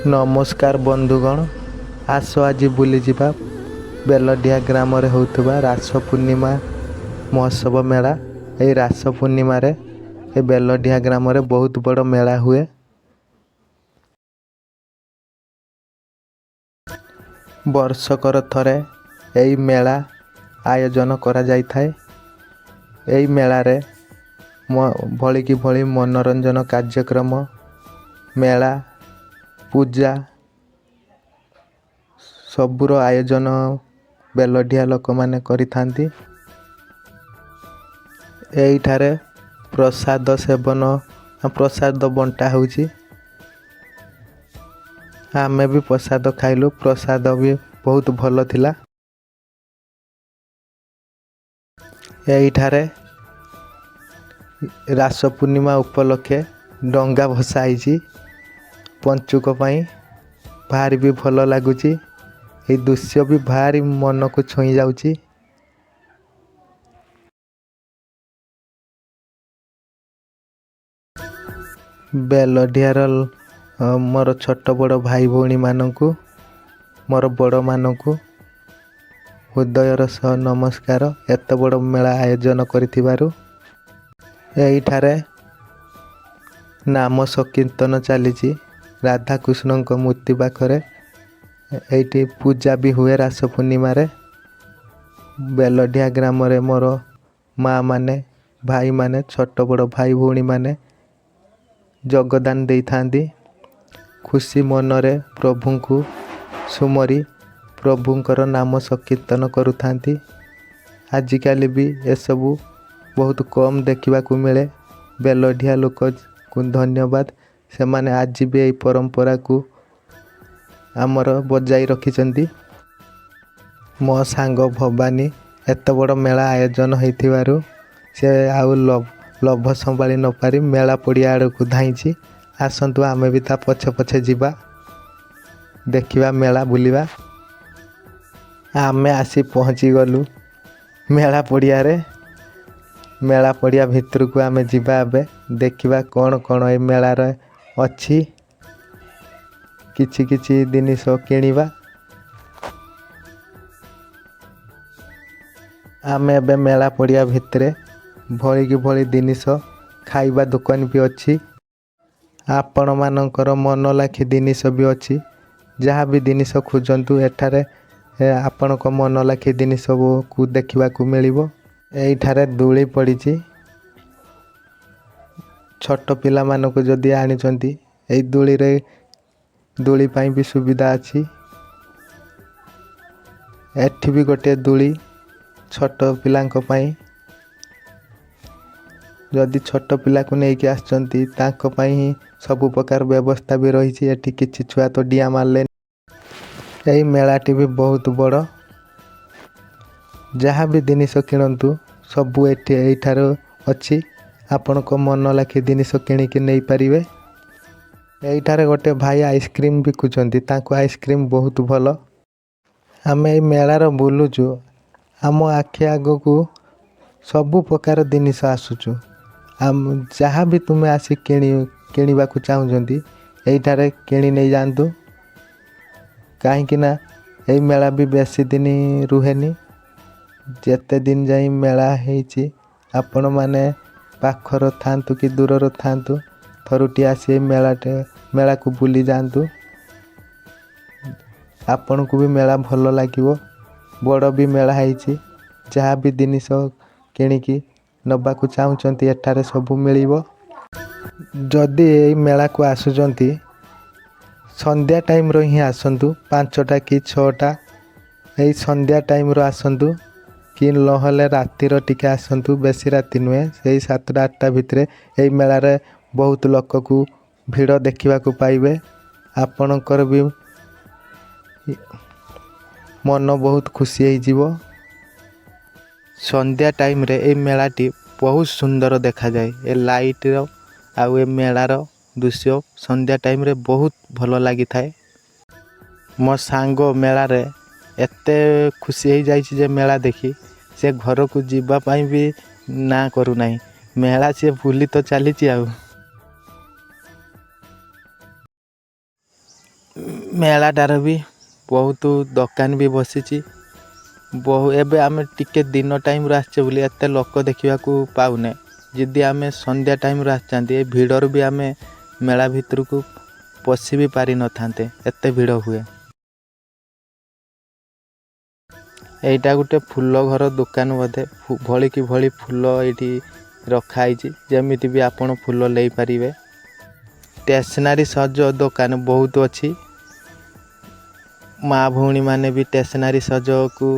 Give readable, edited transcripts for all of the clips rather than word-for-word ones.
ନମସ୍କାର ବନ୍ଧୁଗଣ, ଆସ ଆଜି ବୁଲିଯିବା ବେଲଡିହା ଗ୍ରାମରେ ହେଉଥିବା ରାସ ପୂର୍ଣ୍ଣିମା ମହୋତ୍ସବ ମେଳା। ଏହି ରାସ ପୂର୍ଣ୍ଣିମାରେ ଏ ବେଲଡିହା ଗ୍ରାମରେ ବହୁତ ବଡ଼ ମେଳା ହୁଏ। ବର୍ଷକର ଥରେ ଏହି ମେଳା ଆୟୋଜନ କରାଯାଇଥାଏ। ଏହି ମେଳାରେ ଭଳିକି ଭଳି ମନୋରଞ୍ଜନ କାର୍ଯ୍ୟକ୍ରମ, ମେଳା, ପୂଜା ସବୁର ଆୟୋଜନ ବେଲଡିହା ଲୋକମାନେ କରିଥାନ୍ତି। ଏଇଠାରେ ପ୍ରସାଦ ସେବନ, ପ୍ରସାଦ ବଣ୍ଟା ହେଉଛି। ଆମେ ବି ପ୍ରସାଦ ଖାଇଲୁ। ପ୍ରସାଦ ବି ବହୁତ ଭଲ ଥିଲା। ଏଇଠାରେ ରାସ ପୂର୍ଣ୍ଣିମା ଉପଲକ୍ଷେ ଡଙ୍ଗା ଭସା ହେଇଛି ପଞ୍ଚୁକ ପାଇଁ। ଭାରି ବି ଭଲ ଲାଗୁଛି। ଏଇ ଦୃଶ୍ୟ ବି ଭାରି ମନକୁ ଛୁଇଁ ଯାଉଛି। ବେଲଡିହାର ମୋର ଛୋଟ ବଡ଼ ଭାଇ ଭଉଣୀମାନଙ୍କୁ, ମୋର ବଡ଼ମାନଙ୍କୁ ହୃଦୟର ସହ ନମସ୍କାର, ଏତେ ବଡ଼ ମେଳା ଆୟୋଜନ କରିଥିବାରୁ। ଏଇଠାରେ ନାମ ସଂକୀର୍ତ୍ତନ ଚାଲିଛି ରାଧାକୃଷ୍ଣଙ୍କ ମୂର୍ତ୍ତି ପାଖରେ। ଏଇଠି ପୂଜା ବି ହୁଏ ରାସ ପୂର୍ଣ୍ଣିମାରେ। ବେଲଡିହା ଗ୍ରାମରେ ମୋର ମା ମାନେ, ଭାଇମାନେ, ଛୋଟ ବଡ଼ ଭାଇ ଭଉଣୀମାନେ ଯୋଗଦାନ ଦେଇଥାନ୍ତି। ଖୁସି ମନରେ ପ୍ରଭୁଙ୍କୁ ସୁମରି ପ୍ରଭୁଙ୍କର ନାମ ସଂକୀର୍ତ୍ତନ କରୁଥାନ୍ତି। ଆଜିକାଲି ବି ଏସବୁ ବହୁତ କମ୍ ଦେଖିବାକୁ ମିଳେ। ବେଲଡିହା ଲୋକକୁ ଧନ୍ୟବାଦ, ସେମାନେ ଆଜି ବି ଏଇ ପରମ୍ପରାକୁ ଆମର ବଜାଇ ରଖିଛନ୍ତି। ମୋ ସାଙ୍ଗ ଭବାନୀ ଏତେ ବଡ଼ ମେଳା ଆୟୋଜନ ହେଇଥିବାରୁ ସେ ଆଉ ଲୋଭ ସମ୍ଭାଳି ନପାରି ମେଳା ପଡ଼ିଆ ଆଡ଼କୁ ଧାଇଁଛି। ଆସନ୍ତୁ, ଆମେ ବି ତା ପଛେ ପଛେ ଯିବା, ଦେଖିବା, ମେଳା ବୁଲିବା। ଆମେ ଆସି ପହଞ୍ଚିଗଲୁ ମେଳା ପଡ଼ିଆରେ। ମେଳା ପଡ଼ିଆ ଭିତରକୁ ଆମେ ଯିବା ଏବେ। ଦେଖିବା କ'ଣ କ'ଣ ଏ ମେଳାରେ ଅଛି। କିଛି କିଛି ଜିନିଷ କିଣିବା। ଆମେ ଏବେ ମେଳା ପଡ଼ିଆ ଭିତରେ। ଭଳିକି ଭଳି ଜିନିଷ, ଖାଇବା ଦୋକାନ ବି ଅଛି। ଆପଣମାନଙ୍କର ମନ ଲାଖି ଜିନିଷ ବି ଅଛି। ଯାହା ବି ଜିନିଷ ଖୋଜନ୍ତୁ, ଏଠାରେ ଆପଣଙ୍କ ମନ ଲାଖି ଜିନିଷକୁ ଦେଖିବାକୁ ମିଳିବ। ଏଇଠାରେ ଦୋଳି ପଡ଼ିଛି। ଛୋଟ ପିଲାମାନଙ୍କୁ ଯଦି ଆଣିଛନ୍ତି, ଏଇ ଦୋଳିରେ ଦୋଳି ପାଇଁ ବି ସୁବିଧା ଅଛି। ଏଠି ବି ଗୋଟିଏ ଦୋଳି ଛୋଟ ପିଲାଙ୍କ ପାଇଁ। ଯଦି ଛୋଟ ପିଲାକୁ ନେଇକି ଆସିଛନ୍ତି, ତାଙ୍କ ପାଇଁ ହିଁ ସବୁ ପ୍ରକାର ବ୍ୟବସ୍ଥା ବି ରହିଛି। ଏଠି କିଛି ଛୁଆ ତ ଡିଆଁ ମାରିଲେ। ଏହି ମେଳାଟି ବି ବହୁତ ବଡ଼। ଯାହା ବି ଜିନିଷ କିଣନ୍ତୁ, ସବୁ ଏଠି ଏଇଠାରୁ ଅଛି। ଆପଣଙ୍କ ମନ ଲାଖି ଜିନିଷ କିଣିକି ନେଇପାରିବେ। ଏଇଠାରେ ଗୋଟେ ଭାଇ ଆଇସ୍କ୍ରିମ୍ ବିକୁଛନ୍ତି। ତାଙ୍କ ଆଇସ୍କ୍ରିମ୍ ବହୁତ ଭଲ। ଆମେ ଏଇ ମେଳାର ବୁଲୁଛୁ, ଆମ ଆଖି ଆଗକୁ ସବୁ ପ୍ରକାର ଜିନିଷ ଆସୁଛୁ। ଆମ ଯାହା ବି ତୁମେ ଆସି କିଣିବାକୁ ଚାହୁଁଛନ୍ତି, ଏଇଠାରେ କିଣି ନେଇଯାଆନ୍ତୁ। କାହିଁକି ନା ଏଇ ମେଳା ବି ବେଶୀ ଦିନ ରୁହେନି। ଯେତେ ଦିନ ଯାଇ ମେଳା ହେଇଛି, ଆପଣମାନେ ପାଖର ଥାଆନ୍ତୁ କି ଦୂରର ଥାଆନ୍ତୁ, ଥରୁଟିଏ ଆସି ଏଇ ମେଳାକୁ ବୁଲି ଯାଆନ୍ତୁ। ଆପଣଙ୍କୁ ବି ମେଳା ଭଲ ଲାଗିବ। ବଡ଼ ବି ମେଳା ହେଇଛି। ଯାହା ବି ଜିନିଷ କିଣିକି ନେବାକୁ ଚାହୁଁଛନ୍ତି, ଏଠାରେ ସବୁ ମିଳିବ। ଯଦି ଏଇ ମେଳାକୁ ଆସୁଛନ୍ତି, ସନ୍ଧ୍ୟା ଟାଇମ୍ର ହିଁ ଆସନ୍ତୁ। 5ଟା କି 6ଟା, ଏଇ ସନ୍ଧ୍ୟା ଟାଇମ୍ର ଆସନ୍ତୁ କି ନହେଲେ ରାତିର ଟିକେ ଆସନ୍ତୁ। ବେଶୀ ରାତି ନୁହେଁ, ସେଇ 7ଟା 8ଟା ଭିତରେ ଏଇ ମେଳାରେ ବହୁତ ଲୋକକୁ ଭିଡ଼ ଦେଖିବାକୁ ପାଇବେ। ଆପଣଙ୍କର ବି ମନ ବହୁତ ଖୁସି ହେଇଯିବ। ସନ୍ଧ୍ୟା ଟାଇମ୍ରେ ଏଇ ମେଳାଟି ବହୁତ ସୁନ୍ଦର ଦେଖାଯାଏ। ଏ ଲାଇଟ୍ର ଆଉ ଏ ମେଳାର ଦୃଶ୍ୟ ସନ୍ଧ୍ୟା ଟାଇମ୍ରେ ବହୁତ ଭଲ ଲାଗିଥାଏ। ମୋ ସାଙ୍ଗ ମେଳାରେ ଏତେ ଖୁସି ହେଇଯାଇଛି ଯେ ମେଳା ଦେଖି ସେ ଘରକୁ ଯିବା ପାଇଁ ବି ନା କରୁନାହିଁ। ମେଳା ସିଏ ବୁଲି ତ ଚାଲିଛି ଆଉ। ମେଳାଟାର ବି ବହୁତ ଦୋକାନ ବି ବସିଛି। ବହୁ ଏବେ ଆମେ ଟିକେ ଦିନ ଟାଇମ୍ରୁ ଆସିଛେ ବୋଲି ଏତେ ଲୋକ ଦେଖିବାକୁ ପାଉନେ। ଯଦି ଆମେ ସନ୍ଧ୍ୟା ଟାଇମ୍ରୁ ଆସିଥାନ୍ତି, ଏ ଭିଡ଼ରୁ ବି ଆମେ ମେଳା ଭିତରକୁ ପଶି ବି ପାରିନଥାନ୍ତେ, ଏତେ ଭିଡ଼ ହୁଏ। ଏଇଟା ଗୋଟେ ଫୁଲ ଘର ଦୋକାନ ବୋଧେ। ଭଳିକି ଭଳି ଫୁଲ ଏଇଠି ରଖା ହେଇଛି, ଯେମିତି ବି ଆପଣ ଫୁଲ ନେଇପାରିବେ। ଷ୍ଟେସନାରୀ ସଜ ଦୋକାନ ବହୁତ ଅଛି। ମା ଭଉଣୀମାନେ ବି ଷ୍ଟେସନାରୀ ସଜକୁ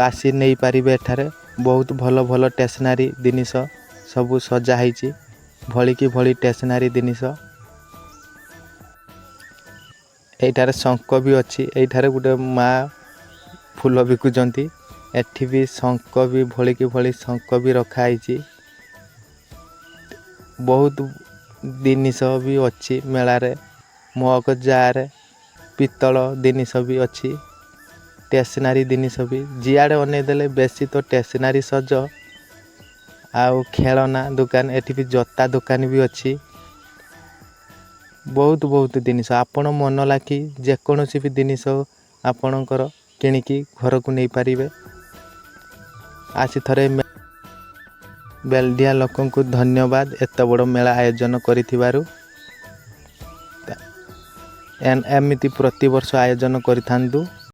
ଆସି ନେଇପାରିବେ। ଏଠାରେ ବହୁତ ଭଲ ଭଲ ଷ୍ଟେସନାରୀ ଜିନିଷ ସବୁ ସଜା ହେଇଛି, ଭଳିକି ଭଳି ଷ୍ଟେସନାରୀ ଜିନିଷ। ଏଇଠାରେ ଶଙ୍ଖ ବି ଅଛି। ଏଇଠାରେ ଗୋଟେ ମା ଫୁଲ ବିକୁଛନ୍ତି। ଏଠି ବି ଶଙ୍ଖ ବି ଭଳିକି ଭଳି ଶଙ୍ଖ ବି ରଖା ହେଇଛି। ବହୁତ ଜିନିଷ ବି ଅଛି ମେଳାରେ। ମଗ, ଜାର୍, ପିତ୍ତଳ ଜିନିଷ ବି ଅଛି, ଷ୍ଟେସନାରୀ ଜିନିଷ ବି। ଯିଆଡ଼େ ଅନେଇ ଦେଲେ ବେଶୀ ତ ଷ୍ଟେସନାରୀ ସଜ ଆଉ ଖେଳନା ଦୋକାନ। ଏଠି ବି ଜୋତା ଦୋକାନ ବି ଅଛି। ବହୁତ ବହୁତ ଜିନିଷ, ଆପଣ ମନ ଲାଖି ଯେକୌଣସି ବି ଜିନିଷ ଆପଣଙ୍କର କିଣିକି ଘରକୁ ନେଇପାରିବେ। ଆସି ଥରେ ବେଲଡିଆ ଲୋକଙ୍କୁ ଧନ୍ୟବାଦ ଏତେ ବଡ଼ ମେଳା ଆୟୋଜନ କରିଥିବାରୁ। ଏମିତି ପ୍ରତିବର୍ଷ ଆୟୋଜନ କରିଥାନ୍ତୁ।